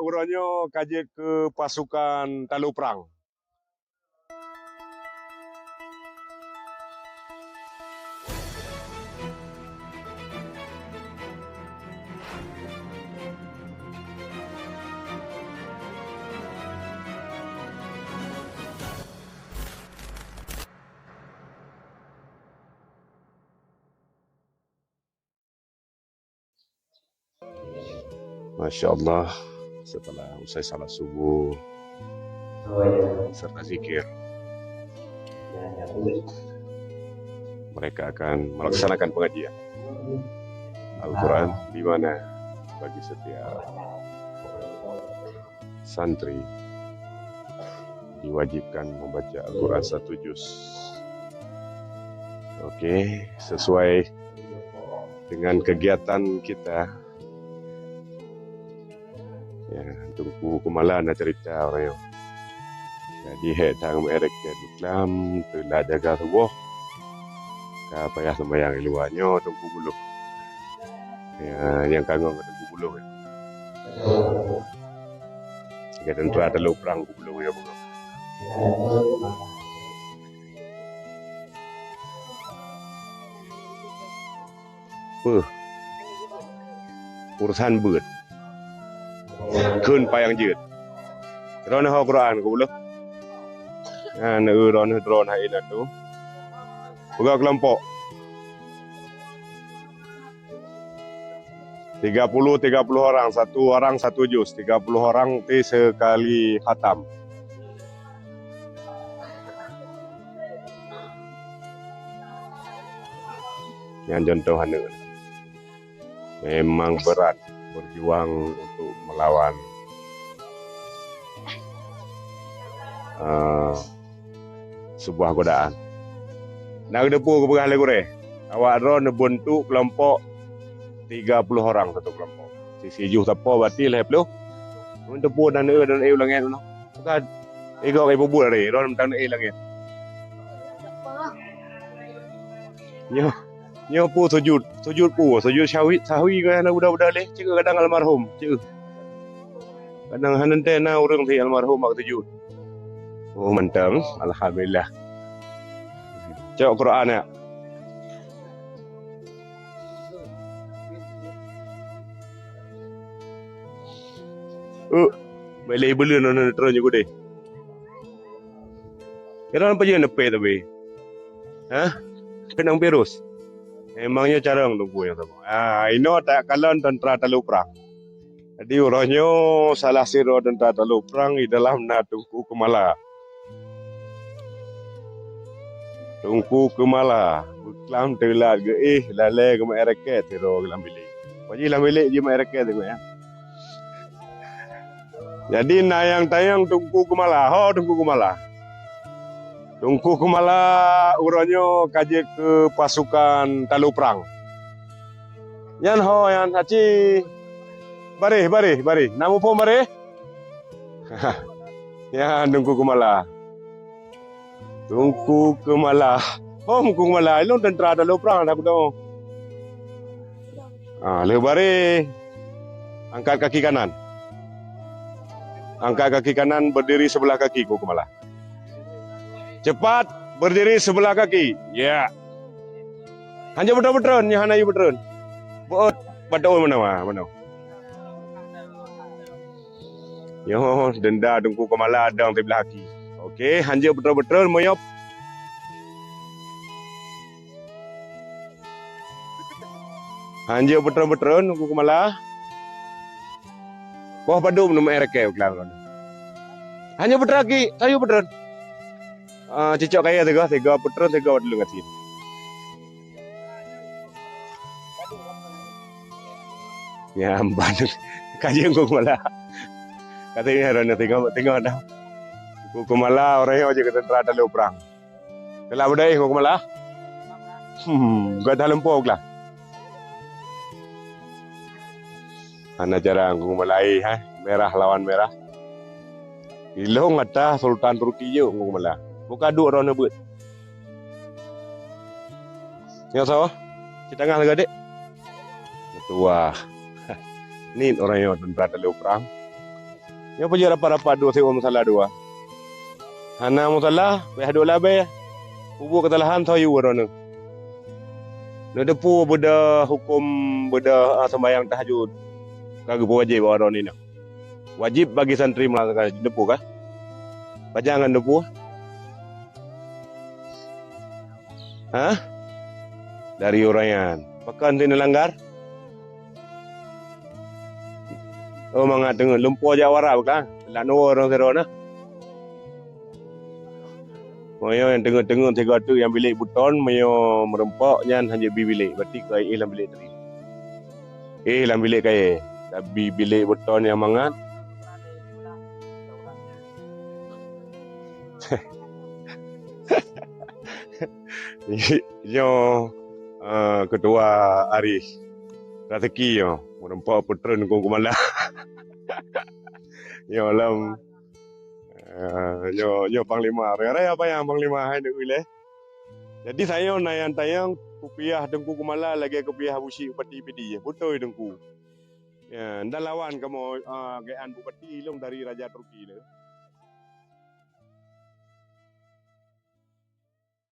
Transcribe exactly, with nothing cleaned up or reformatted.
Uroe nyoe ka jeuet keu pasukan talo prang. Masya Allah, setelah usai salat subuh serta zikir, mereka akan melaksanakan pengajian Al-Quran, di mana bagi setiap santri diwajibkan membaca Al-Quran satu juz. Oke, sesuai dengan kegiatan kita. Ya, Teungku Keumala na cerita uroe nyoe. Jadi, hék that meu'én rakyat Islam, teulat jaga suboh. Ka payah seumayang di luwa nyoe, Teungku Buloh. Ya, nyang ka ngon Teungku Buloh, ya. Lagèe teuntra talo prang Teungku Buloh, ya, Buloh. Peue? Urusan beuet. Kheun payang jeuet. Droeneuh ho Quran Teungku Buloh. Nyan, eu, droeneuh droe hai na tu. Peugah keulompok. Tiga puluh, tiga puluh orang, satu orang satu juz, tiga puluh orang ti sekali khatam. Nyan contoh aneuk. Memang berat berjuang untuk melawan, eh, sebuah godaan. Na geuteupeue geupeugah lé gurèe, awak droe neubeuntuk keulompok tiga puluh orang satu keulompok. Sisi juh sapo berarti lhèe ploh. Mun teupeue dan eu dan eu langèt nyoe. Bukan igok ibu bul hari, droe mantong eu langèt. Nyoe, nyoe peue sujud, sujud peue, sujud sahwi, sahwi keu hana buda-buda lé, cit kadang almarhum, cit. Kadang hana teuntèe na ureueng lé almarhum bak sujud. Oh, mantong, alhamdulillah. Cok Quran ya. Uh, bèk lé buleuen ngon neutrön jih udeh. Kira apa je neupè tapi? Hah? Keunong virus. Memang nyoe carông Teungku nyang saboh. Ah, inoe takalon teuntra talo prang. Jadi uroe nyoe salah sidroe teuntra talo prang di dalam na Teungku Keumala. Teungku Keumala, beuklam teulat geuéh lalè geumeu'én rakyat sidroe lam bilék. Wajih lam bilék jimeu'én rakyat teungku ya. Jadi na nyang tanyong Teungku Keumala, ho Teungku Keumala. Teungku Keumala uroe nyoe ka jeuet keu pasukan talo prang. Nyan ho nyan aci. Baréh, baréh, baréh. Na muphom baréh? Nyan Teungku Keumala. Teungku Keumala. Hom Teungku Keumala, ilôn teuntra talo prang dah kudoe. Ah, lheueh baréh. Angkat kaki kanan. Angkat kaki kanan, berdiri sebelah kaki Teungku Keumala. Cepat, berdiri sebelah kaki. Ya. Hanjeuet beutreun-beutreun, nyoe hana yue beutreun. Beuet, bak daun manoe, ah, manoe. Nyoe denda Teungku Keumala dong siblah aki. Oke, hanjeuet beutreun-beutreun meuyop. Hanjeuet beutreun-beutreun Teungku Keumala. Poh padum neumeu'én rakyat u klang. Hanjeuet beutreun aki, hanjeuet beutreun. Ah, cicok kayèe sigoe, sigoe beutreun, sigoe tuleueng asin. Ya, amban. Ka jeuet Teungku Keumala. Ka teuingat droeneuh teungoh, teungoh dah. Teungku Keumala uroe nyoe jeuet keu teuntra talo prang. Teuntra beudôh Teungku Keumala. Hmm, gata lumpoe glah. Hana cara Teungku Keumala, hai. Merah lawan merah. Ilôn ata Sultan Turki jeuet Teungku Keumala. Buka duek droeneuh beuet. Nyoe soe? Cit tangah lagèe dek. Meutuwah. Nit uroe nyoe teuntra talo prang. Nyoe peujeuet rapat-rapat dua siuem musala dua. Hana musala, payah duek labée. Peubuet keusalahan soe yue droeneuh. Neuteupeue beudôh huköm, beudôh, ah, sembahyang tahajud ka geupeuwajéb bak droeneuh nyoe. Wajéb bagi santri meulaksanakan, neuteupeue kah? Pajan ngon neuteupeue? Hah? Dari ureuëng nyan. Pakon teuneulanggar? Oh, mangat teungeut lumpoe jak warak beuka. Lat nuwoe rong sidroe na. Meunyoe nyang teungeut-teungeut sigoe teuk nyang bilék beuton, meunyoe meurumpok nyan hana bi bilék, berarti keu éh lam bilék tadi. Éh lam bilék kayée, tapi bilék beuton nyang mangat. Nyoe, eh, ketua arih raseuki nyoe, meurumpok peutrön Teungku Kumala. Nyoe lom, eh, nyoe, nyoe panglima. Raya-raya payang panglima hai neuk ilée. Jadi sayoe na nyang tanyong kupiah Teungku Kumala lagée kupiah Abusyik Bupati Pidie. Beutôi Teungku. Ya, ndak lawan kamoe, eh, geuan Bupati lom dari Raja Turki le.